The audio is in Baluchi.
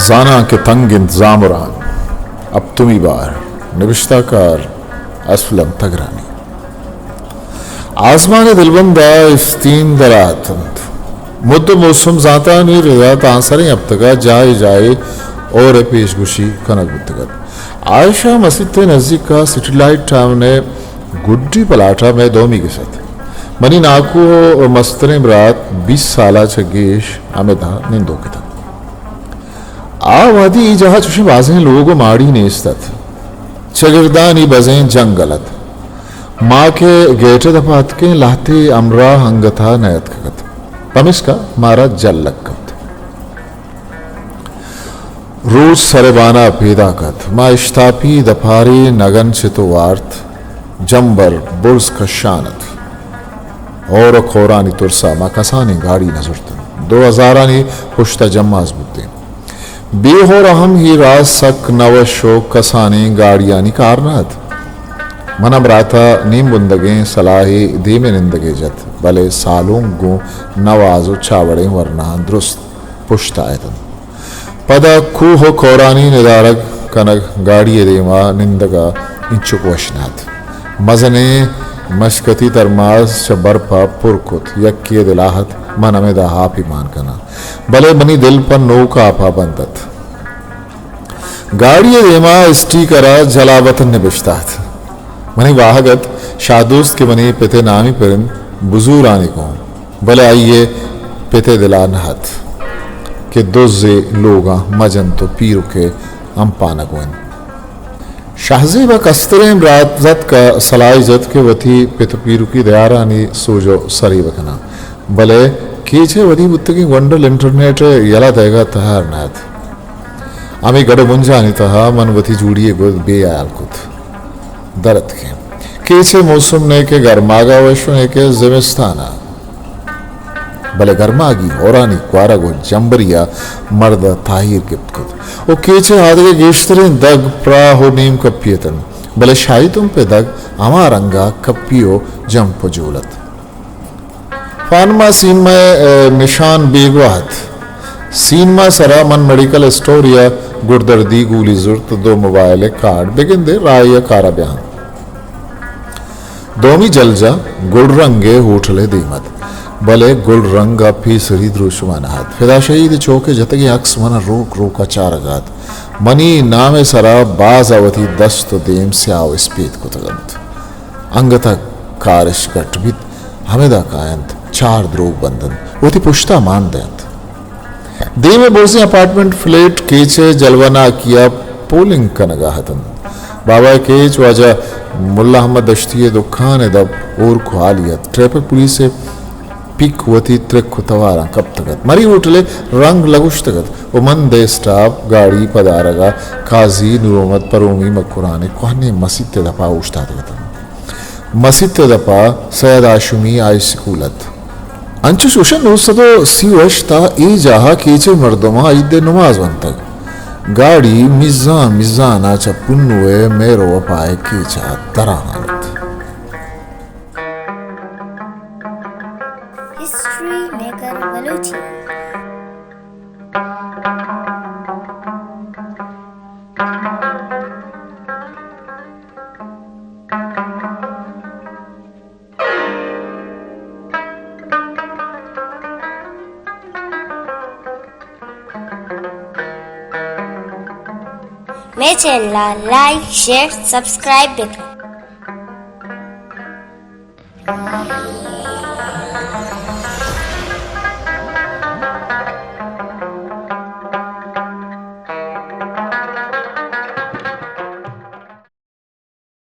زاناں کہ تنگ انت زامران، ہپتمی بار، نبشتہ کار اسلم تگرانی۔ آزمان ءِ دلبند ءَ استین دراتنت۔ مد ءُ موسم زانتانی ردا تانسریں ہپتگ ءَ جاہے جاہے ہور ءِ پیشگوشی کنگ بوتگ ات۔ عائشہ مسیت ءِ نزیک ءَ سیٹلائٹ ٹاؤن ءِ گڈی پلاٹ ءَ مئے دومی گس ات۔ منی ناکو ءُ مستریں برات بیست سال ءَ چہ گیش ہمدا نندوک اتنت۔ آ وہدی اے جاہ ءَ چوشیں بازیں لوگ ءُ ماڑی نیست ات۔ چگردانی بزیں جنگل ات۔ ما کہ گیٹ ءِ دپ ءَ اتکیں، لہتے ہمراہ انگت ءَ نیاتکگ ات، پمیشکا مارا جلگ کپت۔ روچ سر ءِ بان ءَ پیداک ات۔ ما اشتاپی دپاری نگن چت ءُ وارت۔ جمبر برز کشان ات۔ ہور ءُ کورانی ترس ءَ ما کسانیں گاڑی نہ زرت انت۔ دو ہزارانی پشت ءَ جماز بوتیں۔ بے ہور ءَ ہم اے راز سک نہ وش ءُ کسانیں گاڑیانی کار نہ ات۔ من ءَ برات ءَ نیم بندگیں سلاہے دیم ءَ نندگ ءَ جت، بلے سالونک گوں نواز ءُ چاوڑیں ورناہاں درست پشت ءَ اتنت۔ پدا کوہ ءُ کورانی ندارگ کنگ گاڑی ءِ دیم ءَ نندگ ءَ انچک وش نہ ات۔ مزنیں مشکتی ترماز چہ برپ ءَ پر کت، یکے ءِ دل ءَ ات من ہمدا آپ ءَ مان کناں، بلے منی دل پہ نوک آپ ءَ بند ات۔ گاڑی ءِ دیم ءَ اسٹیکر ءَ جلاوطن نبشتہ ات۔ منی واہگ ات شاہ دوست کہ منی پت ءِ نامی پر انت، بزورانی گوں، بلے آئی ءِ پت ءِ دل ءَ نہ ات کہ دز ءِ لوگاں مجنت ءُ پیرک ءِ ہمپانگ ءَ انت۔ شاہزیب ءَ کستریں برات زتک ءُ سلاہے جت کہ وتی پت ءُ پیرکی دیارانی سوج ءُ سری بکناں، بلے کیچ ءِ ودی بوتگیں گونڈل انٹرنیٹ ءِ یلہ دئیگ ءَ تہار نہ ات۔ ہمے گڑ ءُ بنجانی تہا من وتی جوڑی ءِ گد بے ہیال کت۔ در اتکیں۔ کیچ ءِ موسم نئے کہ گرماگ ءَ وش ءُ نئے کہ زمستان ءَ۔ بلے گرماگی ہورانی کوارگ ءُ جمبری ءَ مرد ءَ تاہیر گپت کت ءُ کیچ ءِ آدگہ گیشتریں دگ پراہ ءُ نیم کپی اتنت، بلے شاہی تمپ ءِ دگ ہما رنگ ءَ کپی ءُ جمپ ءُ جول ات۔ فانما سینما ءِ نشان بیگواہ ات۔ سینما سرا من میڈیکل اسٹور ءَ گڑدردی گولی زرت، دو موبائل ءِ کارڈ بگندے راہی ءَ کارا بیاں۔ دومی جلجہ گل رنگ ءِ ہوٹل ءِ دیم ات، بلے گل رنگ ءَ پیسری دروشم ءَ نہ ات۔ فدا شہید ءِ چوک ءِ جتگیں عکس من ءَ روک روک ءَ چارگ ءَ ات۔ منی نام ءِ سرا باز ءَ وتی دست ءُ دیم سیاہ ءُ اسپیت کتگ انت۔ انگت ءَ کارش گٹ بیت، ہمدا کاینت، چار دروگ بندنت، وتی پشت ءَ مان دینت۔ دیم ءَ برزیں اپارٹمنٹ فلیٹ کیچ ءِ جلوہ ناکی ءَ پولنگ کنگ ءَ اتنت۔ بابا ءِ کیچ، واجہ ملا احمد دشتی ءِ دکان ءِ دپ ہورک ءُ ہالی ات۔ ٹریفک پولیس ءِ پیک وتی ترک ءُ تواراں کپتگ ات۔ مری ہوٹل ءِ رنگ لگوشتگ ات ءُ من دے اسٹاپ گاڑی پدارگ ءَ قاضی نور محمد پرومی مکران ءِ کوہنیں مسیت ءِ دپ ءَ اوشتاتگ اتاں۔ مسیت ءِ دپ ءَ سید ہاشمی ہائی سکول ات۔ انچش گوش انت نو سد ءُ سی ءُ ہشت ءَ اے جاہ ءَ کیچ ءِ مردماں عید ءِ نماز ونتگ۔ گاڑی میزان میزان ءَ چہ پنو ءِ مہر ءُ وپا ءِ کیچ ءَ درآہان ات۔ History maker Balochi. مئے چینل ءَ لائک، شیئر، سبسکرائب بہ کن۔